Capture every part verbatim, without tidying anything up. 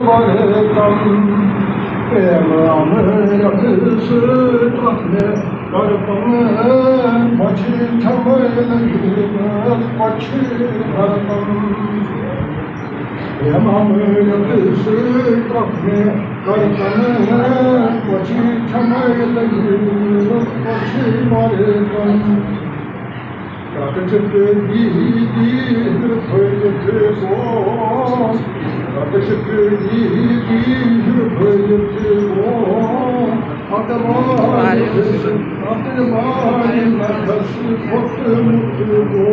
پرتم، پریم امرت سۭتۍ تتھ مےٚ کرتم، پچھی چھمے لگیمٕژ پچھی بھرتم۔ پریم امرت سۭتۍ تتھ مےٚ کرتم، پچھی چھمے لگیمٕژ پچھی بھرتم۔ رکچ پیدی دی ہر بھلت گو، رکچ پیدی دی ہر بھلت گو، اتوار اتوار نکس کھوت مت گو،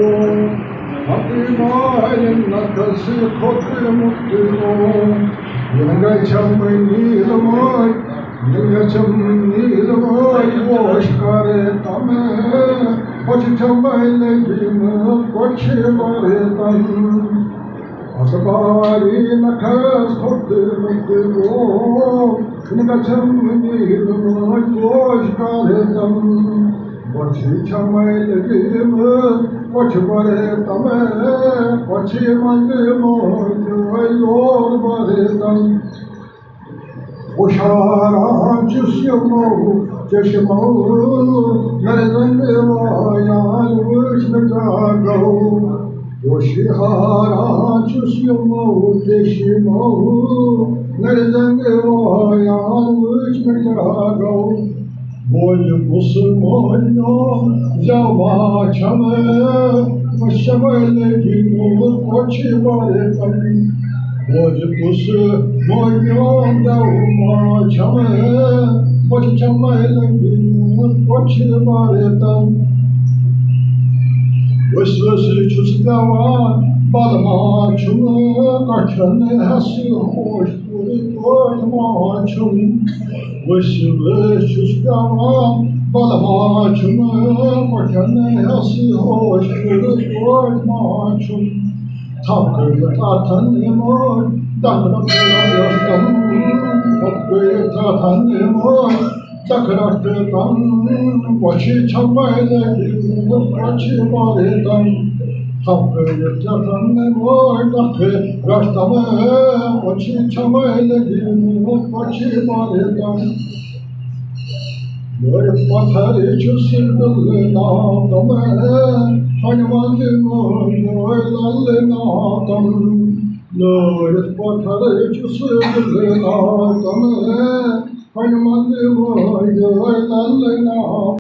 اتوار نکس کھوت مت گو۔ ینگا چھم نیل مائی، ینگا چھم نیل مائی، ووش کرتم، پچھی چھمے لگیمٕژ پچھی بھرتم۔ اتوار نکس کھوت مت گو، ینگا چھم نیل مائی، ووش کرتم، پچھی چھمے لگیمٕژ پچھی بھرتم، پچھی منٛز مائی لور بھرتم۔ ہُشاران چھُس یِمو چشمو نظرن وایان، وٕچھ مےٚ کیٛاہ گوٚو۔ ہُشاران چھُس یِمو چشمو نظرن وایان، وٕچھ مےٚ کیٛاہ گوٚو۔ بوز کُس مٲنیو زٮ۪و ما چھم، مےٚ چھمے لٔگِمٕژ پچھی بھرتم۔ بوز کُس مٲنیو زٮ۪و ما چھم، مےٚ چھمے لٔگِمٕژ پچھی بھرتم۔ ؤسۍ ؤسۍ چھُس پٮ۪وان، بل ما چھُم کٹھٮ۪ن ہٮ۪س ہوش۔ پوٗرٕ پٲٹھۍ ما چھُم، ؤسِتھ چھُس پٮ۪وان، بل ما چھُم، کٹھٮ۪ن ہٮ۪س ہوش، پوٗرٕ پٲٹھۍ ما چھُم۔ تھپھ کٔرِتھ اتھن یِمن، تتھ رٹن، تھپھ کٔرِتھ اتھن یِمن، تتھ رٹن، پچھی چھمے لگیمٕژ پچھی بھرتم۔ تھپھ کٔرِتھ اتھن یِمن، تتھ رٹن، پچھی چھمے لگیمٕژ پچھی بھرتم۔ لورِ پتھر چھُ سِر دِل ناتم، ہنہِ منٛز مٲنۍ لل ناتم۔ لورِ پتھر چھُ سِر دِل ناتم، ہنہِ منٛز مٲنۍ لل ناتم۔